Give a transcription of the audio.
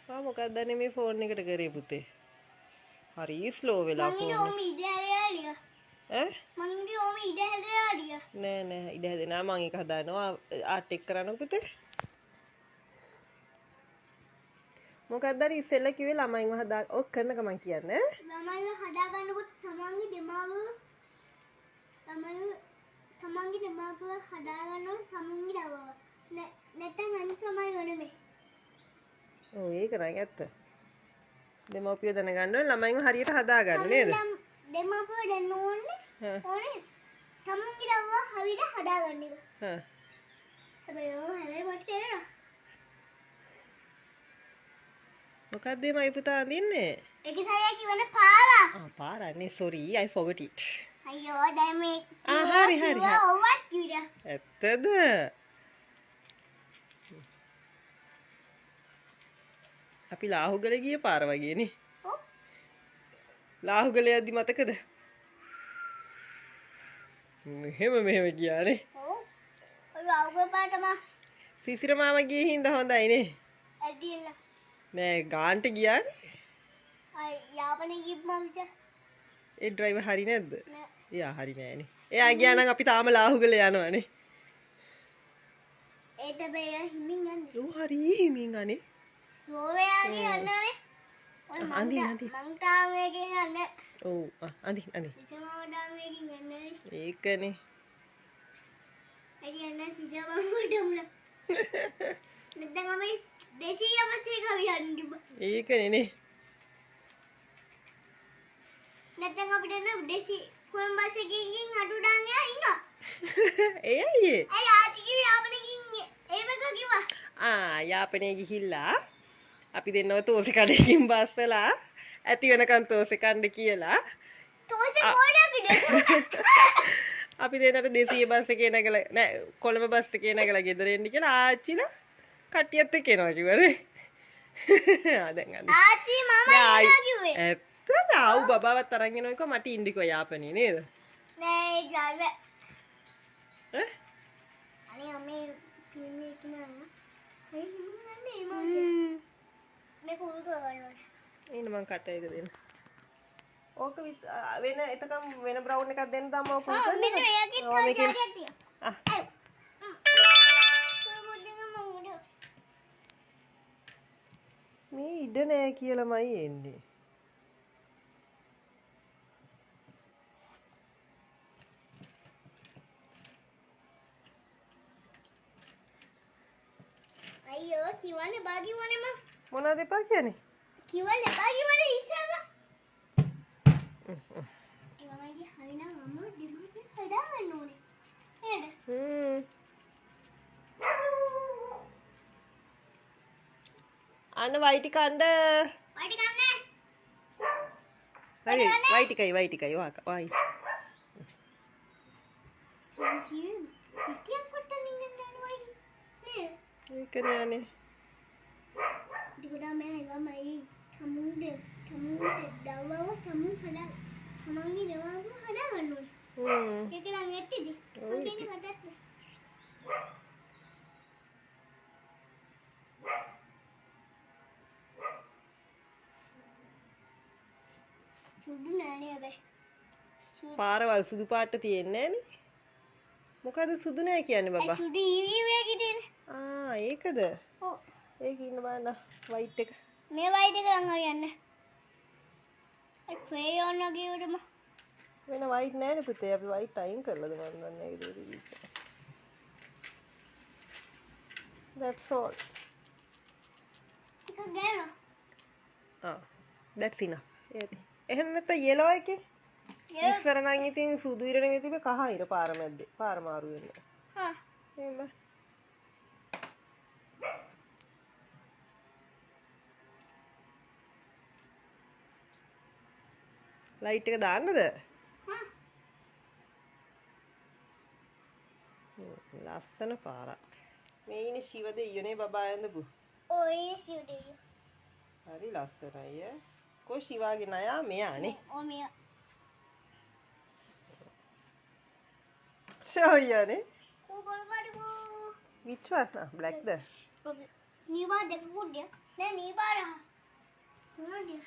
ආ, මොකක්ද අනේ මේ ෆෝන් එකට කරේ පුතේ? හරි ස්ලෝ වෙලා මං ෆෝන් ඉතින් ඔහොම ඉඩ හැදලා ටික. ඈ? මං ඉතින් ඔහොම ඉඩ හැදලා ටික. නෑ නෑ, ඉඩ හැදෙනවා. මං ඒක හදානවා. ආට් එක කරන්න පුතේ. මොකක්ද අර ඉස්සෙල්ලා කිව්වේ ළමයින්ව හදා ඔක් කරන ගමන් කියන්නේ ඈ? ළමයිව හදා ගන්නකොට තමන්ගේ දෙමාපිය ළමයිව තමන්ගේ දෙමාපිය හදා ගන්න ඕන තමන්ගේ දරුවව. නැත්තම් අනිත් ළමයිව නෙමෙයි. ඔව්, ඒක නම් ඇත්ත. දෙමව්පියෝ දැනගන්න ඕනේ ළමයින්ව හරියට හදාගන්න නේද? දෙමාපියෝ දැනන්න ඕනේ. ඕනේ තමන්ගේ දරුවා හරියට හදාගන්න එක. හැබැයි ඔව්, හැබැයි මට තේරෙනවා. මොකක්ද මේ පුතා අඳින්නේ? ඒක සයියා කියවන පාරක්. ආ, පාරක් නේ. Sorry, I forgot it. අයියෝ, දැන් මේ ආ, හරි හරි හරි. ඔව්වත් කිව්වා. ඇත්තද? අපි ලාහුගල ගිය පාර වගේ නේ. ඔව්. ලාහුගල යද්දි මතකද? මෙහෙම මෙහෙම ගියානේ. ඔව්. ඔය ලාහුගල පාර තමයි. සිසිර මාමා ගියේ හින්දා හොඳයි නේ. ඇතින්න. නෑ, ගාන්ට ගියානේ. අය යාපනයේ ගිහපු මනුස්සයා. ඒ ඩ්‍රයිවර් හරි නැද්ද? නෑ. එයා හරි නෑනේ. එයා ගියා නම් අපි තාම ලාහුගල යනවනේ. ඒ තමයි එයා හිමින් යන්නේ. ඔව්, හරි හිමින් අනේ. ස්ලෝ වෙලාගේ යන්නනේ. ඔය මං අඳින් අඳින්. මං තාම එකෙන් යන්නේ. ඔව්, අඳින් අඳින්. සිත මාමා තාම එකකින් යන්නේ. ඒකනේ. ඇයි යන්නේ සිත මාමා ඩමුණ. නැත්නම් අපි 200 බස් එක අපි යන්න තිබ්බා. ඒකනේ නේ. නැත්නම් අපිට නම් 200 කොළඹ බස් එකකින් ගිහින් අටුඩාන් එයා ඉන්නවා. ඒ අයියේ. ඇයි ආච්චි කිව්වේ යාපනයේ ගිහින් එහෙම එක කිව්වා. ආ, යාපනයේ ගිහිල්ලා අපි දෙන්නව තෝසෙ කඩේකින් බස්සලා ඇති වෙනකන් තෝසෙ කන්න කියලා. තෝසෙ කෝණයක්ද? අපි දෙන්නට 200 බස් එකේ නැගලා නෑ, කොළඹ බස් එකේ නැගලා ගෙදර එන්න කියලා ආච්චිලා කට්ටියත් එක්ක එනවා කිව්වනේ. ආ, දැන් අනේ. ආච්චි මම එනවා කිව්වේ. ඇත්තද? ආව්, බබාවත් අරන් එනවා කිව්වා මට ඉන්න කිව්වා යාපනයේ නේද? නෑ, ඒ ඩ්‍රයිවර්. ඈ? අනේ අම්මේ ෆිල්ම් එක නෑ. ඒ හිමින් යන්නේ මං. මේක උල් කරගන්න ඕනේ. එන්න මං කට එක දෙන්න. ඕක වෙන එතකම් වෙන බ්‍රවුන් එකක් දෙන්න තමා ඕක උල් කරන්න. මෙන්න මෙයාගේ ඔව්, මේකෙන්. තව ජාතියක් තියෙනවා. ආ. මේ ඉඩ නෑ කියලාමයි එන්නේ. අයියෝ, කියවන්න බා කිව්වනේ මං. මොනවද එපා කියන්නේ? කියවන්න එපා කිව්වනේ ඉස්සෙල්ලා. ඒ මමගේ හරිනම් අම්මා දෙමාපිය හදා ගන්න ඕනේ. නේද? අන්න වයිටි කණ්ඩ. වයිටි කන්නේ. හරි, වයිටි කයි වයිටි කයි වා වයි. සංසි පිටියක් කොටන් ඉන්න නෑ වයිටි. නේද? ඒක නෑනේ. ටිකට මම මයි තමුන්ද තමුන්ද දවව තමුන් හදා තමන්ගේ දවව හදා ගන්න ඕනේ. ඒක නම් ඇත්තද? ඔව්. මං කියන්නේ කතාවක් නෑ. සුදු නෑනේ හැබැයි. පාරවල් සුදු පාට තියෙන්නේ නෑනේ. මොකද සුදු නෑ කියන්නේ බබා? සුදු ඊවී එකේ තියෙන. ආ, ඒකද? ඔව්. ඒක ඉන්න බලන්න වයිට් එක. මේ වයිට් එක නම් හරියන්නේ. ඒ ක්‍රේයොන් වගේ උඩම. වෙන වයිට් නෑනේ පුතේ. අපි වයිට් අයින් කරලාද මන් දන්නේ නෑ ඒක තිබිච්ච. That's all. ටිකක් ගෑනවා. ආ, that's enough. ඒ ඇති. එහෙනම් නැත්නම් yellow එකේ? ඉස්සර නම් ඉතින් සුදු ඉර නෙමෙයි තිබ්බේ, කහ ඉර පාර මැද්දේ. පාර මාරු වෙන්නේ. හා. එහෙම. ලයිට් එක දාන්නද? හා. ලස්සන පාරක්. මේ ඉන්නේ ශිව දෙයියනේ බබා ඇඳපු. ඔය ශිව දෙයියෝ. හරි ලස්සනයි ඈ. කො ශිවාගේ නයා මෙයානේ. ඔව් මෙයා. ෂෝයනේ. කෝ බලපාරකෝ. Which one? Ah, black ද? ඔව්. නිවා දෙකකුත් දෙයක්. නෑ, නිවා තුනක් දෙයක්.